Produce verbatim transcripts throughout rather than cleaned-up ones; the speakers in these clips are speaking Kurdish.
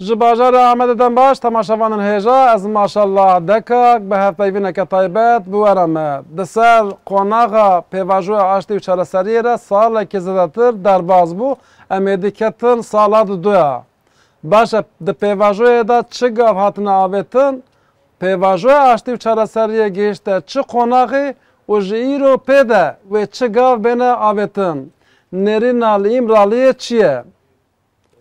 Ji bajarê Amedê dem baş, temaşevanên hêja, ez maşallah Dekak bi hevpeyvîneke taybet bi we re me. Di ser qonaxa pêvajoya aştî û çareseriyê re salekî zêdetir derbas bû, em êdî ketin sala diduya. Baş e, di pêvajoyê de çi gav hatine avêtin? Pêvajoya aştî û çareseriyê gihişte çi qonaxê û ji îro pê de wê çi gav bêne avêtin? Nêrîna li Îmraliyê çi ye?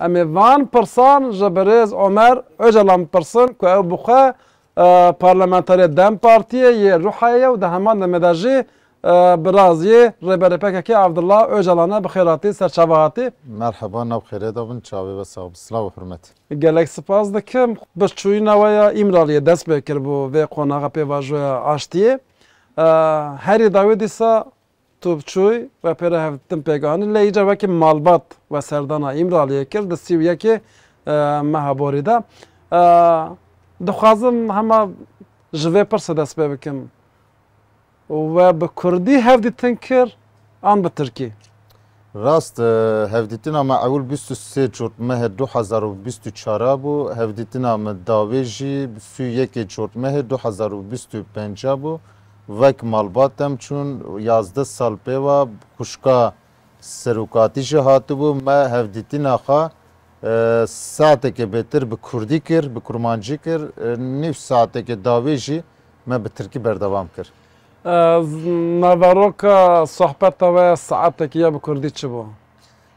Em ê van pirsan ji birêz Omer Ocalan bipirsin ku ew bi xwe, e, parlamenterê dem Partiyê yê Ruhayê ye û di heman demê de jî, e, biraziyê Rêberê P K K Abdullah Ocalan e. Bi xêr hatî, ser çava hatî. Merheba, nav xêrê de bin, çavê we sax bi silav û hurmet. Gelek spas dikim. Birçûyîna we ya Îmraliyê dest pê kir bo vê qonaxa pêvajoya aştiyê. E, herî dawî dîsa tu biçûy we pê re hevdîtin pêk anî, lê îcar wekî malbat we serdana Îmraliyê kir di sî û yekê, e, meha borî de. E, dixwazim hema ji vê pirse dest pê bikim. We bi kurdî hevdîtin kir an bi tirkî? Rast e, hevdîtina me ewil bîst û sê Cotmehê du hezar û bîst û çar bû, hevdîtina me dawê jî bi sî û yekê Cotmehê du hezar û bîst û pênc bû. Wek malbat em çûn, yazdeh sal pê ve xwişka serokatî jî hatibû. Me hevdîtina xwe, e, saeteke bêtir bi kurdî kir, bi kurmancî kir, e, nîv saeteke dawê jî me bi tirkî berdewam kir. E, z-, naveroka sohbeta we saetekî ya bi kurdî çi bû?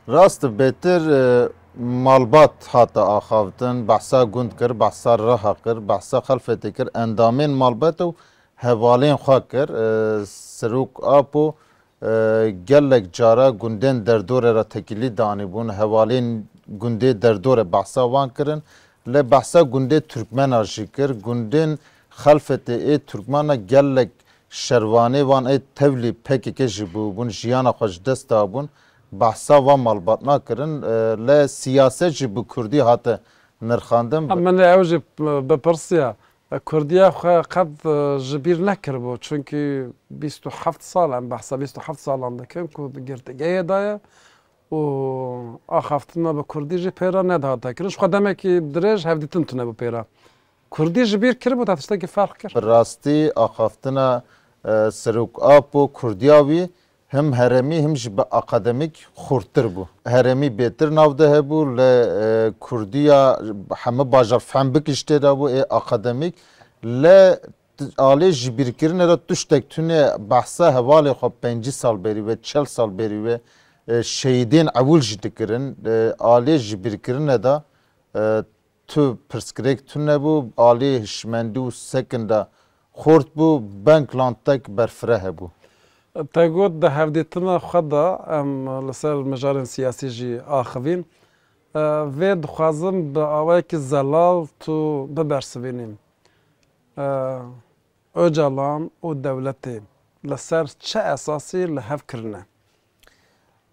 Rast e, bêtir, e, malbat hate axaftin, behsa gund kir, behsa reha kir, behsa xelfetê kir, endamên malbat û hevalên xwe kir. E, Serok Apo, e, gelek cara gundên derdorê re tekîlî danîbûn, hevalên gundê derdorê behsa wan kirin. Lê behsa gundê Turkmena jî kir. Gundên xelfetê ê Turkmana gelek şervanê wan ê tevlî P K K jî bûbûn, jiyana xwe ji dest dabûn. Behsa van malbatna kirin. E, lê siyaset jî bi kurdî hate nirxandin. Ha, min ê ew jî bipirsiya. Kurdiya xwe qet, e, ji bîr nekiribû. Çunkî bîst û heft sal, em behsa bîst û heft salan dikin ku di girtîgehê de ye û axaftina bi kurdî jî pê re nedihate kirin. Ji xwe demekî dirêj hevdîtin tune bû pê re. Kurdî ji bîr kiribû, te tiştekî ferq kir. Bi rastî axaftina, e, Serok Apo, kurdiya wî him herêmî him jî bi akademîk xurttir bû. Herêmî bêtir nav de hebû, lê, e, kurdiya hemî bajar fehm bikî ji tê de bû, ê akademîk. Lê t-, alê ji bîrkirinê de tiştek tune behsa hevalê xwe pêncî sal berî ve, çel sal berî ve, e, şehîdên ewil jî dikirin. E, alê ji bîrkirinê de, e, tu pirsgirêk tune bû, alî hişmendî û sekinda xort bû, beng lantek berfireh hebû. Te got di hevdîtina xwe de em li ser mijarên siyasî jî axivîn. E, vê dixwazim bi awayekî zelal tu bibersivînî. E, Ocalan û dewletê li ser çi esasî li hev kirine?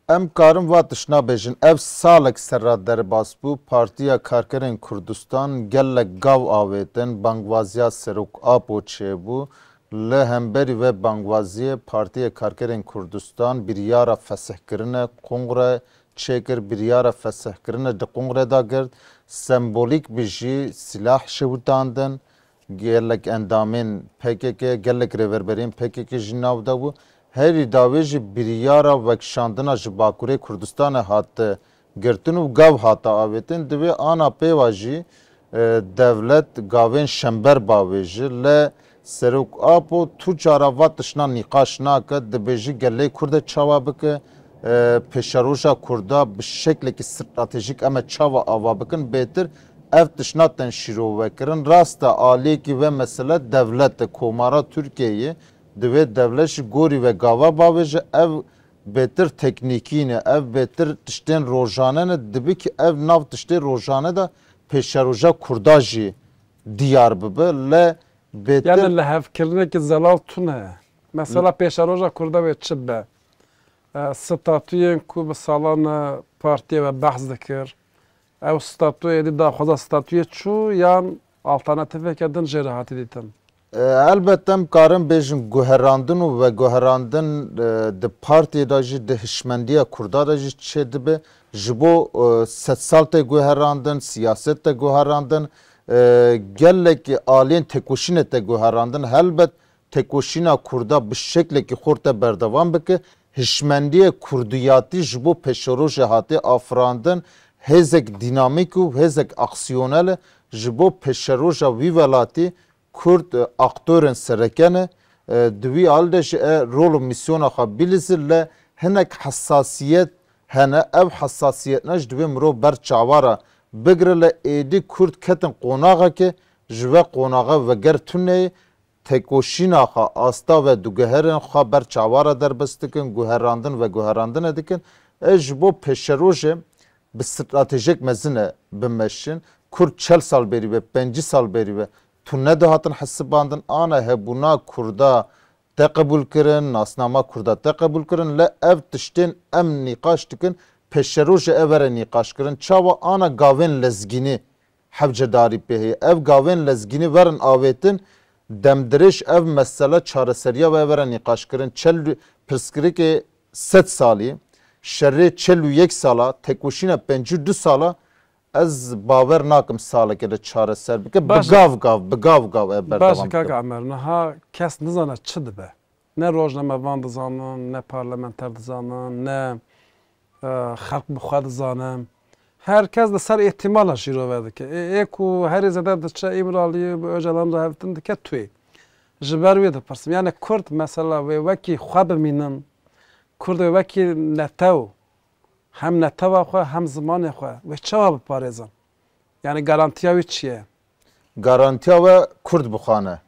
Em karin va tiştna bêjin, ev salek serra derbas bû, Partiya Karkerên Kurdistan gelek gav avêtin, bangvaziya Serok Apo çêbû. Li hemberî vê bangvaziyê Partiya Karkerên Kurdistan biryara fesihkirine kongre çêkir, biryara fesihkirine di kongre de girt, sembolîk bi jî sîlah şewitandin. Gelek endamên P K K, gelek rêverberên P K K jî nav de bû. Herî dawê jî biryara vekişandina ji Bakurê Kurdistanê hate girtin û gav hate avêtin. Divê ana pêva jî, e, dewlet gavên şember bavêje. Lê Serok Apo tu cara va tişna nîqaş nake, dibêje gelê Kurd e çawa bike, e, pêşeroja Kurda bi şeklekî stratejîk em e çawa ava bikin, bêtir ev tişna tên şîrove kirin. Rast e, aliyekî ve mesele dewlet e, Komara Tirkiyeyê. Divê dewlet ji gorî ve gava bavêje, ev bêtir teknîkî ne, ev bêtir tiştên rojane ne, dibe ki ev nav tiştê rojane de pêşeroja Kurda jî diyar bibe. Lê bêtir Yani lihevkirinekî zelal tune. Mesela pêşeroja Kurda wê çi be? E, statuyên ku bi salan e partiyê ve behs dikir, ew statuyê êdî daxwaza statuyê çû yan alternatîfeke din jê re hatî dîtin? E, elbet em karin bêjin guherandin û veguherandin, e, di partiyê de jî, di hişmendiya Kurda de jî çêdibe. Ji bo, e, sedsal tê guherandin, siyaset tê guherandin, e, gelek aliyên têkoşînê tê guherandin. Helbet têkoşîna Kurda bi şeklekî xurt tê berdewam bike. Hişmendiyê kurdiyatî ji bo pêşerojê hatiye afirandin, hêzek dînamîk û hêzek aksiyonel e ji bo pêşeroja wî welatî. Kurd, e, aktorên sereke ne. E, di wî alî de jî e rol û mîsyona xwe bilîzin, lê hinek hesasiyet hene. Ev hesasiyetna jî divê mirov ber çawa re bigire, lê êdî Kurd ketin qonaxekê, ji ve qonaxe veger tune ye. Têkoşîna xwe asta ve diguherin, xwe ber çawa re derbas dikin, guherandin veguherandine dikin. E, ji bo pêşerojê bi stratejiyek mezin e bimeşin. Kurd çel sal berî ve, pêncî sal berî ve tune dihatin hesibandin. Ana hebûna Kurda te qebûl kirin, nasnama Kurda te qebûl kirin, lê ev tiştên em nîqaş dikin, pêşerojê ev were nîqaş kirin. Çawa ana gavên lezgînî hevcedarî pê heye? Ev gavên lezgînî werin avêtin, demdirêj ev mesele çareseriya ve were nîqaş kirin. Çel pirsgirêkê sed salî, şerê çel û yek sala, têkoşîna pêncî û du sala, ez bawer nakim saleke de çareser bike. Bi Baş e. gav gav, bi gav gav ev Baş e, berdewam kaka dike. Emer, niha kes nizane çi dibe. Ne rojnamevan dizanin, ne parlamenter dizanin, ne, e, xelk bi xwe dizanin. Her kes li ser îhtimala şîrove dike. Ê, ê ku herî zêde diçe Îmraliyê bi Ocalan re hevdin dike tuyê. Ji ber wê dipirsim. Yani Kurd mesela wê wekî xwe bimînin, Kurd wê wekî netew, hem netewa xwe hem zimanê xwe wê çawa biparêzin? Yani garantiya wî çi ye? Garantiya we Kurd bi xwe ne.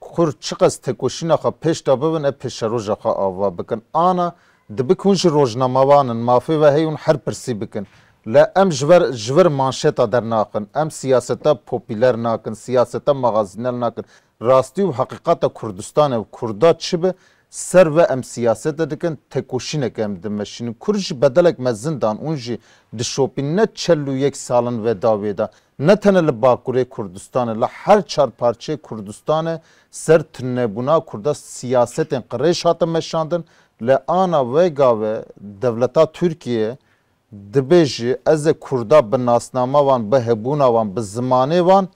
Kurd çiqas têkoşîna xwe pêş de bibin, e pêşeroja xwe ava bikin. Ana dibe ku hûn jî rojnamevan in, mafê we heye hûn her pirsî bikin. Lê em ji ber, ji vir manşeta dernaxin. Em siyaseta popûler nakin, siyaseta magazînel nakin. Rastî û heqîqeta Kurdistanê û Kurda çi be, ser ve em siyasete dikin, têkoşîneke em dimeşînin. Kurd jî bedelek mezin dan, hûn jî dişopîn, ne çel û yek salin ve dawê de. Ne tene li Bakurê Kurdistanê, li her çar parçeyê Kurdistanê ser tunebûna Kurda siyasetên qirêj hate meşandin. Lê ana vê gavê dewleta Tirkiyê dibêjî, ez ê Kurda bi nasnama wan, bi hebûna wan, bi zimanê wan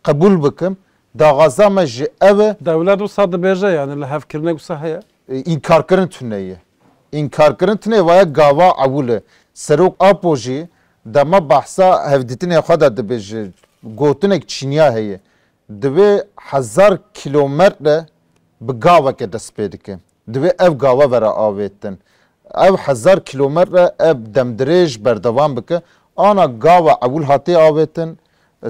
qebûl bikim. Daxwaza me jî ev e. Dewlet wisa dibêje, yani li hevkirinek wisa heye? E, înkarkirin tune ye. Înkarkirin tune ye, vaya gava ewil e. Serok Apo jî dema behsa hevdîtinê xwe de dibêje, gotinek çîniya heye. Divê hezar kîlometre bi gaveke dest pê dike. Divê ev gava were avêtin. Ev hezar kîlometre, ev demdirêj berdewam bike. Ana gava ewil hatiye avêtin,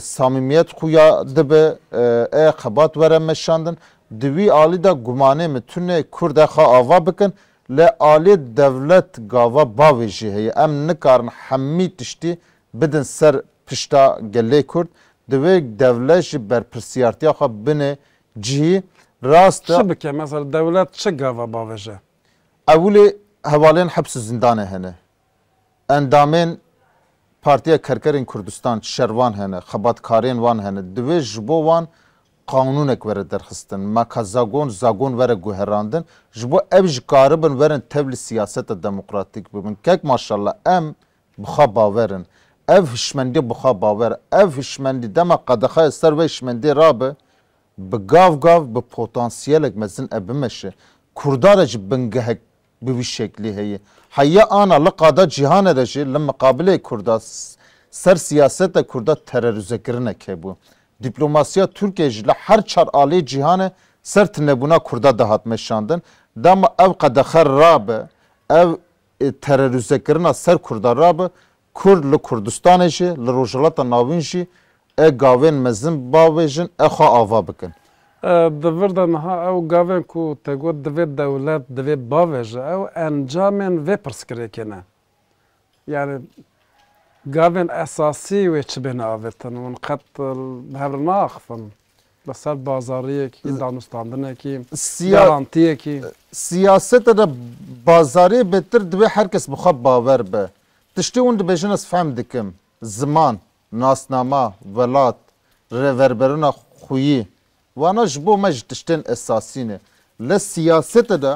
samîmiyet xuya dibe, e, e, xebat were meşandin. Di wî alî de gumanê min tune Kurd e xwe ava bikin, lê alê dewlet gava bavê jî heye. Em nikarin hemî tiştî bidin ser pişta gelê Kurd. Divê dewlet ji berpirsiyartiya xwe bine cihî. Rast e. Çi bike? Mesela dewlet çi gava bavêje? Ewilê hevalên heps û zindanê hene. Endamên Partiya Kerkerên Kurdistan, şervan hene, xebatkarên wan hene. Divê ji bo wan qanûnek were derxistin. Meka zagon, zagon were guherandin. Ji bo ev jî karibin werin tevlî siyaseta demokratîk bibin. Kek maşallah em bi xwe bawer in. Ev hişmendî bi xwe bawer. Ev hişmendî dema qedexeya ser vê hişmendî rabe, bi gav gav bi potansiyelek mezin e bimeşe. Kurda re jî bingehek bi vî şeklî heye. Heya ana li qada cîhanê de jî li miqabilê Kurda s-, ser siyaseta Kurda terorîzekirinek hebû. Dîplomasiya Tirkiyê jî li her çar aliyê cîhanê ser tunebûna Kurda dihat meşandin. Dema ev qedexe rabe, ev, e, terorîzekirina ser Kurda rabe, Kurd li Kurdistanê jî, li Rojhilata Navîn jî e gavên mezin bavêjin, e xwe ava bikin. E, di vir de niha ew gavên ku te got divê dewlet, divê bavêje, ew encamên vê pirsgirêkê ne. Yani gavên esasî wê çi bêne avêtin? Hûn qet, e, bi hev re naaxifin? Li ser bazariyekî, danûstandinekî, Siya-, garantiyekî. Siyasete de bazariyê bêtir divê her kes bi xwe bawer be. Tiştê hûn dibêjin ez fehm dikim. Ziman, nasnama, welat, rêveberûna xweyî, Wana ji bo me ji tiştên esasî ne. Li siyasete de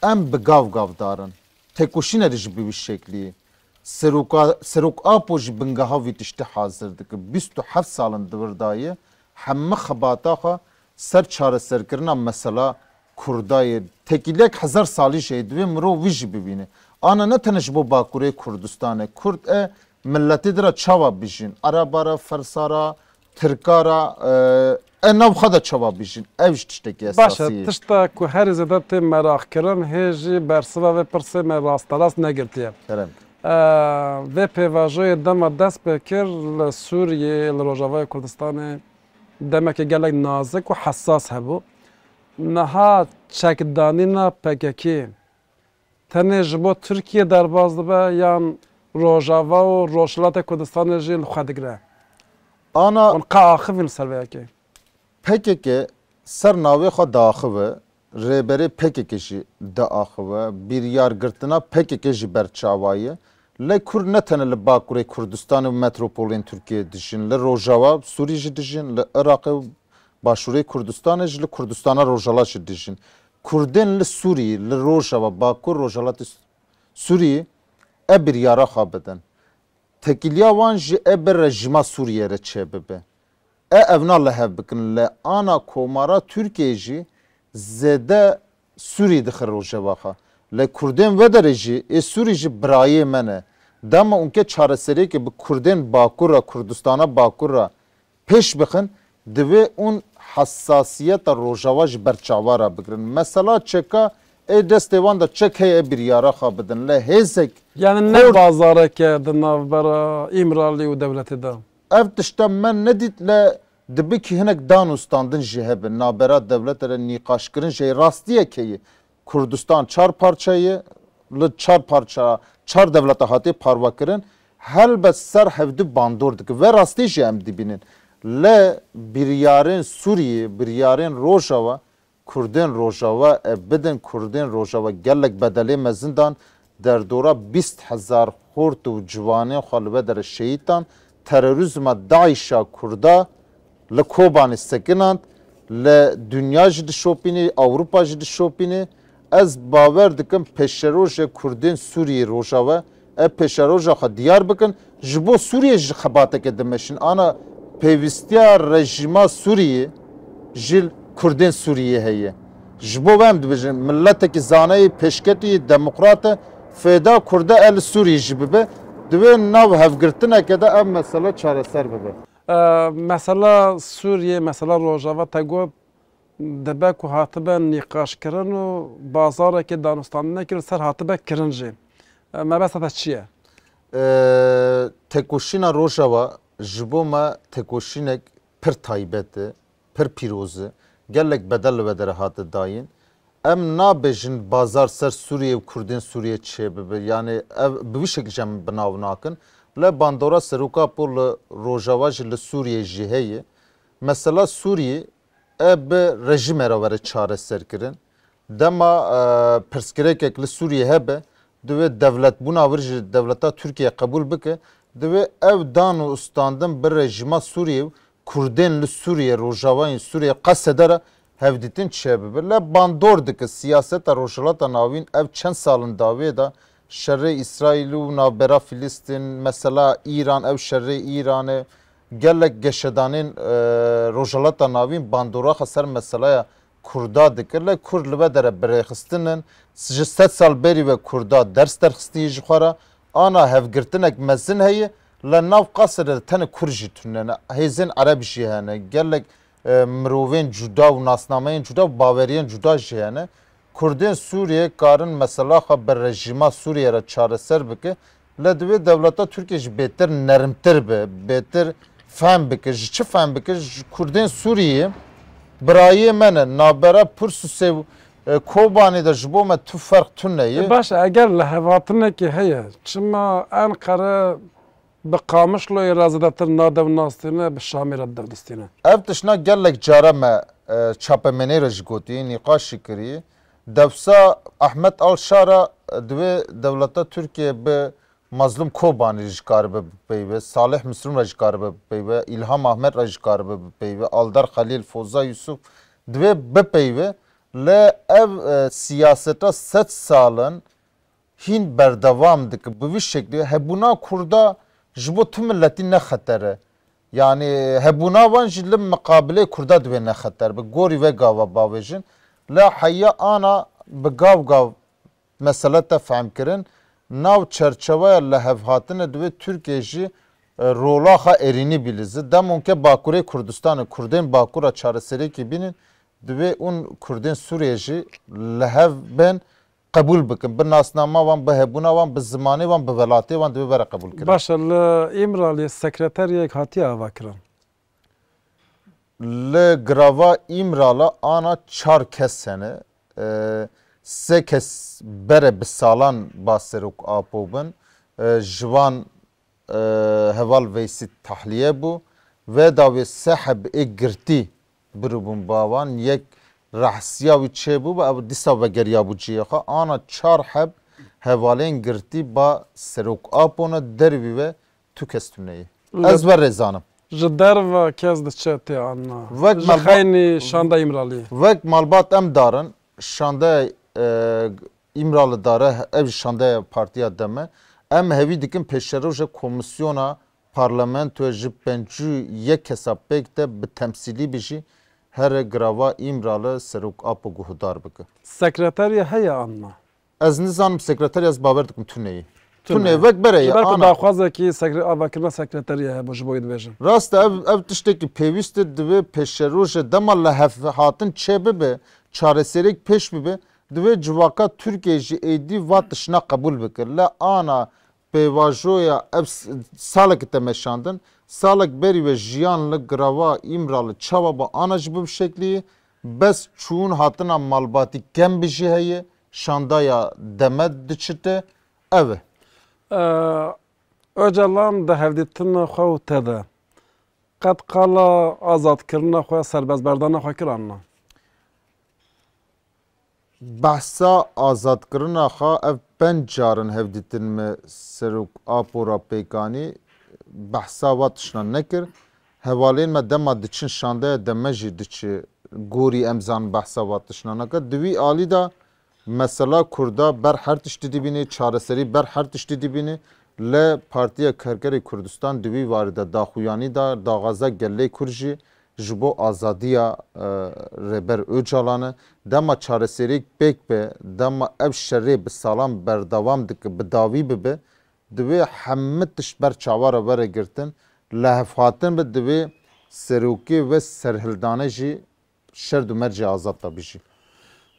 em bi gav gav darin. Têkoşîne de jî bi wî şeklî ye. Seroka, Serok Apo jî bingeha vî tiştî hazir dike. Bîst û heft sal in di wir de ye. Hemî xebata xwe ser çareserkirina mesela Kurda ye. Tekîlek hezar salî jî heye, divê mirov wî jî bibîne. Ana ne tenê ji bo Bakurê Kurdistanê. Kurd e miletê din re çawa bijîn? Ereba re, Fersa re, Tirka re, e, e, nav xwe de çawa bijîn? Ev jî tiştekî Baş e, esasî ye. Tişta ku herî zêde tê meraq kirin, hê jî bersiva vê pirsê me rasterast negirtiye. Kerem. E, vê pêvajoyê dema dest pê kir li Sûriyê, li Rojavayê Kurdistanê demekê gelek nazik û hesas hebû. Niha çekdanîna P K K tenê ji bo Tirkiye derbas dibe yan Rojava û Rojhilatê Kurdistanê jî li xwe digire? Ana Hûn qe axivîn li ser vê yekê? P K K ser navê xwe diaxive, rêberê P K K jî diaxive, biryargirtina P K K jî ber çawa ye. Lê Kurd ne tenê li Bakurê Kurdistanê û metropolên Tirkiyeyê dijîn, li Rojava Sûrî jî dijîn, li Iraqê û Başûrê Kurdistanê jî, li Kurdistana Rojhilat jî dijîn. Kurdên li Sûrî, li Rojava, Bakur, Rojhilatê Sûrî e biryara xwe bidin. Tekîliya wan jî e bi rejîma Sûriyê re çêbibe. E evna li hev bikin. Li ana komara Tirkiyeyê jî zêde Sûrî dixe rojeva xwe. Lê Kurdên vê derê jî, ê Sûrî jî birayê me ne. Dema ûnke çareseriyeke bi Kurdên Bakur re, Kurdistana Bakur re pêş bixin, divê ûn hesasiyeta Rojava ji ber çava re bigirin. Mesela çeka ê destê wan de çek heye, ê biryara xwe bidin. Lê hêzek Yani ne xort bazareke di navbera Îmralî û dewletê de? Ev tişta me nedît, lê dibikî hinek dan û standin jî hebe. Navbera dewlete re nîqaşkirin jî rastiyeke ye. Kurdistan çar parça ye, li çar parça, çar dewleta hatiye parvekirin. Helbet ser hevdu bandor dike. Ve rastî jî em dibînin. Lê biryarên Sûriyê, biryarên Rojava, Kurdên Rojava, e, bidin Kurdên Rojava gelek bedelê mezin dan, derdora bîst hezar xort û ciwanên xwe li vê derê şehîd dan, terorîzma DAIŞa Kurda li Kobanê sekinand, li dinya jî dişopînê, Ewropa jî dişopînê. Ez bawer dikim pêşerojê Kurdên Sûriyê Rojava, ev pêşeroja xwe diyar bikin, ji bo Sûriyê jî xebateke dimeşin. Ana pêwîstiya rejîma Sûriyê ji Kurdên Sûriyê heye. Ji bo ve em dibêjin, miletekî zaneyê pêşketî demokrat e, fêda Kurda e li Sûriyê jî bibe, divê nav hevgirtineke de ev mesele çareser bibe. E, mesela Sûriyê, mesela Rojava te got, dibe ku hatibe nîqaşkirin û bazarekê danûstandinekî li ser hatibe kirin jî. E, mebesta te çi ye? E, têkoşîna Rojava ji bo me têkoşînek pir taybet e, pir pîroz e. Gelek bedel li vê derê hate dayîn. Em nabêjin bazar ser Sûriyê û Kurdên Sûriyê çêbibe. Yanî ev bi wî şekil jî em bi nav nakin. Lê bandora Serok Apo li Rojava jî li Sûriyê jî heye. Mesela Sûriyê e bi rejîmê re were çareserkirin. Dema, e, pirsgirêkek li Sûriyê hebe, divê dewletbûna wir ji dewleta Tirkiye qebûl bike, divê ev dan û standin bi rejîma Sûriyê û Kurdên li Sûriyê, Rojavayên Sûriyê, Qesede re hevdîtin çêbibe. Lê bandor dike siyaseta Rojhilata Navîn ev çend sal in dawiyê de şerê Îsraîl û navbera Filistîn, mesela Îran, ev şerê Îranê, gelek geşedanên, e, Rojhilata Navîn bandora xwe ser meselaya Kurda dike. Lê Kurd li vê dere birêxistin in. Ji sed sal berî ve Kurda ders derxistî ji xwe re. Ana hevgirtinek mezin heye. Li nav Qasirê de tenê Kurd jî tune ne. Hêzên Ereb jî hene. Gelek, e, mirovên cuda û nasnameyên cuda û baweriyên cuda jî hene. Kurdên Sûriyê karin mesela xwe bi rejîma Sûriyê re çareser bike. Lê divê dewleta Tirkiye jî bêtir nermtir be, bêtir fehm bike. Ji çi fehm bike? Ji Kurdên Sûriyê birayê me ne. Navbera Pirsûsê û, e, Kobanê de ji bo me tu ferq tune ye. E, baş e, eger lihevhatinekê heye, çima Enqere bi Qamişloyê re zêdetir nade û nastîne, bi Şamê re derdistîne? Ev tiştna gelek cara me, e, çapemenê re jî gotî, nîqaş jî kirî. Dewsa Ahmet Al-Şara, e, divê dewleta Tirkiye bi Mazlûm Kobanî jî karibe bipeyve, Salih Mislûm re jî karibe bipeyve, Îlham Ahmet re jî karibe bipeyve, Aldar Xelîl, Foza Yusuf, divê bipeyve. Lê ev, e, siyaseta sed sal in hîn berdewam dike. Bi vî şeklî hebûna Kurda ji bo tu miletî ne xeter e. Yanî hebûna wan jî li miqabilê Kurda divê ne xeter. Bi gorî vê gava bavêjin. Lê heya ana bi gav gav mesele te fehm kirin. Nav çerçeweya lihevhatine divê Tirkiye jî, e, rola xwe êrînî bîlize. Demonke Bakurê Kurdistanê, Kurdên Bakura çareseriyekê bînin, divê ûn Kurdên Sûriyê jî li hev bên, qebûl bikin. Bi nasnama wan, bi hebûna wan, bi zimanê wan, bi welatê wan divê were qebûl kirin. Baş e, li Îmraliyê sekreteriyek hatiye avakirin? Li girava Îmrala ana çar kes hene. E, sê kes bere bi salan ba Serok Apo bin. E, ji wan, e, heval Veysî tahliye bû. Vê dawê sê heb ê girtî biribûn ba wan. Yek rehsiya wî çêbû, ew dîsa vegeriyabû cihê xwe. Ana çar heb hevalên girtî ba Serok Apo ne, dervî ve tu kes tune ye. Li Ez ve rêzanim. Ji derve kes diçe tê anna. Wek Ji malba-, xeynî şanda Îmraliyê. Wek malbat em darin, şandeya, e, Îmrali dare, ev jî şandeya Partiya Deme. Em hevî dikin pêşeroja komîsyona parlamentoya ji pêncî û yek kesa pêk de bi temsîlî bijî here girava Îmrali Serok Apo guhdar bike. Sekreterî heye anna? Ez nizanim sekreterî, ez bawer dikim tune ye. Tune. Tune, wek bere ye, Ji ber ku ana. daxwazekî sekre-, avakirina sekreterî hebo ji bo wê dibêjin. Rast e, ev, ev tiştekî pêwîst e, divê pêşeroje dema lihevhatin çê bibe, çareseriyek pêş bibe, divê civaka Tirkiyê jî êdî va tiştna qebûl bike. Le ana pêvajoya ev s-, salek te meşandin, salek berî ve jiyan li girava Îmrali çawa ba ana jî bi şeklî ye, bes çûn hatina malbatî kem bi jî heye, şandaya Deme diçite, ev e. Ee, Ocalan di hevdîtina xwe û te de qet qala azadkirina xwe, serbestberdana xwe kir an na? Behsa azadkirina xwe ev penc car in hevdîtin me Serok Apo ra pêk anî, behsa wa tişna nekir. Hevalên me dema diçin şandeya Deme jî diçi gorî em zan behsa wa tişna neke. Di wî alî de mesela Kurda ber her tiştî dibînê, çareserî ber her tiştî dibînê. Le Partiya Kerkerê Kurdistan di wî warî de daxuyanî da, daxwaza gelê Kurd jî ji bo azadiya, e, Rêber Ocalan e. Dema çareseriyek pêk be, dema ev şerê bi salan berdewam dike, bi dawî bibe, divê hemî tişt ber çawa re were girtin, lihevhatin be, divê serokê ve serhildane jî şerd û mercê azad de bijî.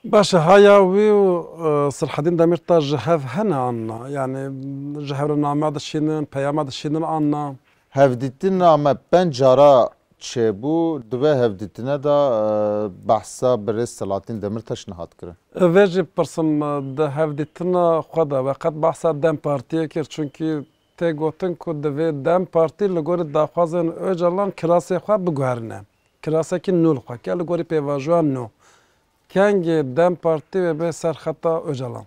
Baş e, haya wî û, e, Sirhedîn Demîrtaş ji hev hene an na? Yanî ji hev re name dişînin, peyama dişînin an na? Hevdîtina me penc cara çêbû, di vê hevdîtine de, e, behsa birêz Selahattin Demirtaş nehat kirin. Vê jî pirsim, e, di hevdîtina xwe de we qet behsa DEM Partiyê kir, çunkî tê gotin ku divê DEM Partî li gorî daxwazên Ocalan kirasê xwe biguherîne. Kirasekî nû li xwe ke li gorî pêvajoya nû. Kengê DEM Partî wê bê ser xeta Ocalan?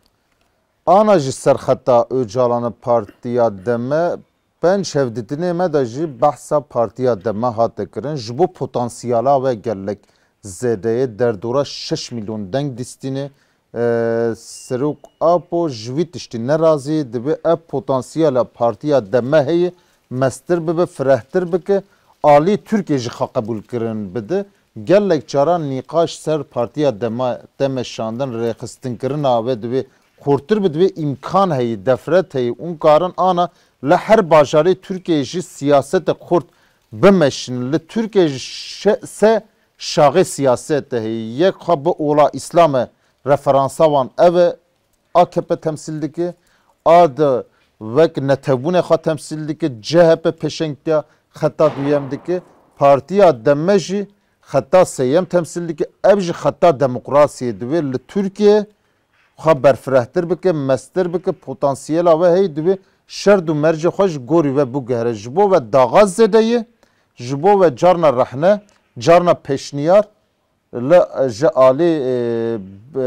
Ana jî ser xeta Ocalan e Partiya Deme. Penc hevdîtinê me de jî behsa Partiya Deme hate kirin. Ji bo potansiyela we gelek zêde ye. Derdora şeş milyon deng dîstîne. E, Serok Apo ji wî tiştî nerazî, divê ev potansiyela Partiya Deme heye, mestir bibe, firehtir bike, alî Tirkiyê jî xwe qebûlkirin bide. Gelek caran nîqaş ser Partiya Dema, Deme şandin, rêxistinkirina ve divê xurtir be, divê îmkan heye, defret heye, ûn karin ana li her bajarê Tirkiyê jî siyasete xurt bimeşin. Li Tirkiyê jî şe-, se şaxê siyasete heye. Yek xwe bi ola Îslam e, referansa wan ev e, A K P temsîl dike, A D wek netewbûnê xwe temsîl dike, C H P pêşengtiya xeta duyem dike, Partiya Deme jî xeta sêyem temsîl dike, ev jî xeta demokrasiyê divê li Tirkiye xwe berfirehtir bike, mestir bike, potansiyela we heye, divê şerd û mercê xwe ji gorî ve biguhere. Ji bo ve daxaz zêde ye, ji bo ve carna rehne, carna pêşniyar li, ji alî, e, e,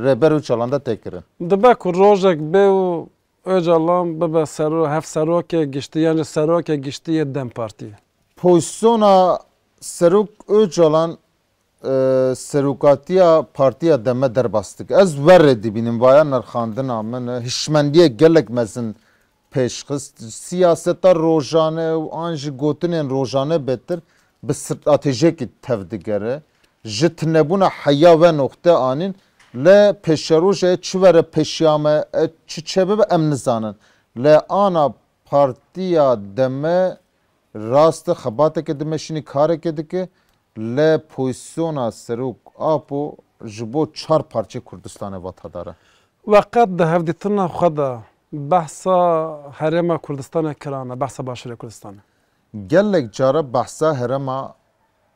Rêber Ocalan de tê kirin. Dibe ku rojek bê û Ocalan bibe sero-, hevserokê giştî, yan jî serokê giştî yê DEM Partiyê? Pozisyona Serok Ocalan, e, serokatiya partiya DEM'e derbas dike. Ez werê dibînim, vaya nirxandina min e, hişmendiyê gelek mezin pêşxist. Siyaseta rojane û an jî gotinên rojane bêtir bi stratejiyekî tevdigere. Ji tunebûna heya ve noxte anîn, lê pêşerojê çi were pêşiya me, e, çi çêbibe em nizanin. Lê ana partiya DEM'e rast e, xebateke dimeşînî, kareke dike, lê pozisyona Serok Apo ji bo çar parçeyê Kurdistanê vatadar e. We qet di hevdîtina xwe de behsa Herêma Kurdistanê kirane, behsa Başûrê Kurdistanê? Gelek cara behsa Herêma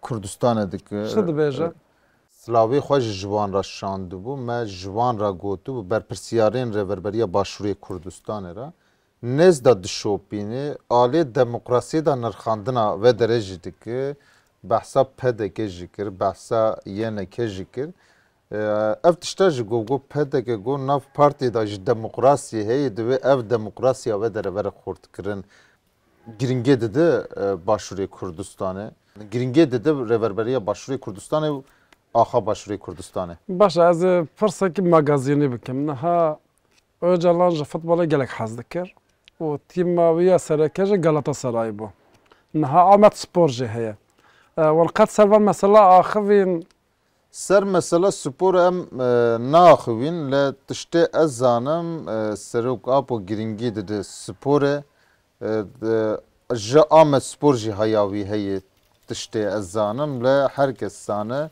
Kurdistanê dike. Çi dibêje? Silavê xwe ji ji wan re şandibû, me ji wan re gotibû, berpirsiyarên Rêverberiya Başûrê Kurdistanê re nêz de dişopîne, alê demokrasiyê de nirxandina vê derê jî dike, behsa P D K jî kir, behsa Y N K jî kir. Ev tişta jî got, got P D K got nav partiyê de jî demokrasiyê heye, divê ev demokrasiya vê derê were xurtkirin. Giringê dide, e, Başûrê Kurdistanê. Giringê dide Rêverberiya Başûrê Kurdistanê û axa Başûrê Kurdistanê. Baş e, ez ê pirsekî magazînî bikim. Niha Ocalan ji futbolê gelek hez dikir û tîma wî ya sereke jî Galatasaray bû. Niha Amed Spor jî heye. E, wan qet ser van mesela axivîn? Ser mesela spor em, e, naaxivîn, lê tiştê ez zanim, e, Serok Apo giringî dide sporê, e, de, ji Amed Spor jî heya wî heye tiştê ez zanim, lê her kes zane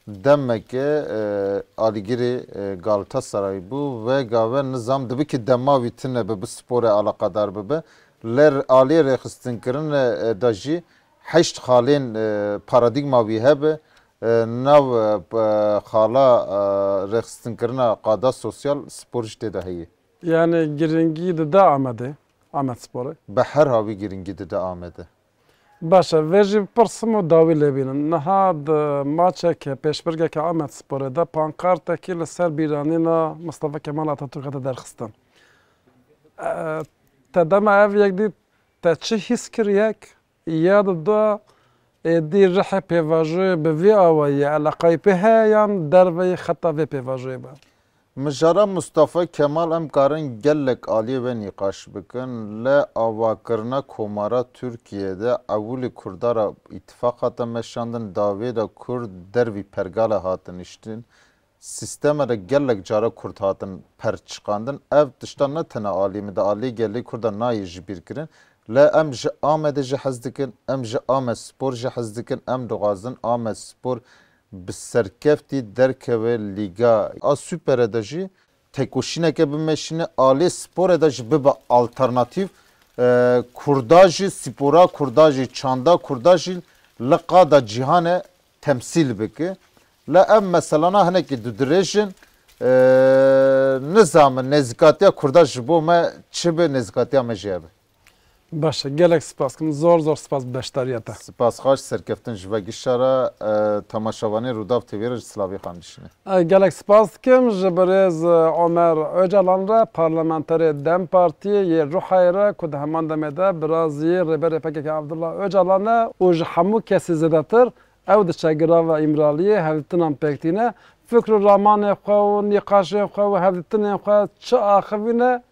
demeke, e, alîgirê, e, Galatasaray bû, vê gave nizam dibikî dema wî tune be, bi sporê alaqadar bibe, lê aliyê rêxistinkirinê, e, de jî heşt xalên, e, paradîgma wî hebe, e, nav, e, p-, xala, e, rêxistinkirina qada sosyal spor jî tê de heye. Yani giringî dide Amedê, Amed Sporê? Bi her hawî giringî dide Amedê. Baş e, vê jî pirsim û dawî lê bînin. Niha di maçeke pêşbirgeke Amed Sporê de pankartekî li ser bîranîna Mustafa Kemal Atatürk hate derxistin. E, te dema ev yek dît, te çi hîs kir yek? Ya di da êdî rihê pêvajoyê bi vî awayî eleqayî pê heye yan derveyî xeta vê pêvajoyê be? Mijara Mustafa Kemal em karin gelek aliyê ve nîqaş bikin, lê avakirina Komara Tirkiyê de ewilî Kurda re îtifaq hate meşandin, davê de Kurd dervî pergale hatin niştin. Sîsteme de gelek cara Kurd hatin perçiqandin. Ev tişta ne tena alî min de, alî gelê Kurda nayê ji bîr kirin. Lê em ji Amedê jî hez dikin, em ji Amed Spor jî hez dikin, em dixwazin Amed Spor bi serkeftî derkeve lîga. A Superê de jî tekoşîneke bimeşîne, alê sporê de jî bibe alternatîf. E, Kurda jî, spora Kurda jî, çanda Kurda jî li qada cîhanê temsîl bike. Lê ev meselana hinekî dudirêj in. E, nizamin nêzîkatiya Kurda ji bo me çi be, nêzîkatiya me jê be. Baş e, gelek spas kim. Zor zor spas beşdariya te. Spas xweş, serkeftin ji ve gişa re, e, temaşevanê Rûdaw T V re jî silavê xwe dişîne. E, gelek spas dikim ji birêz, e, Omer Ocalan re, parlamenterê DEM Partiyê yê Rihayê re ku di heman demê de birazî Rêberê P K K Abdullah Ocalan e û ji hemû kesî zêdetir ew diçe girava Îmraliyê, hevdîtinan pêk tîne, fikr û ramanê xwe û nîqaşên xwe û hevdîtinên xwe çi axivîne,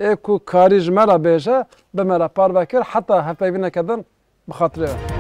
ê ku karî ji me re bêje, bi me re parve kir, heta hevpeyvîneke din bi xatirê we.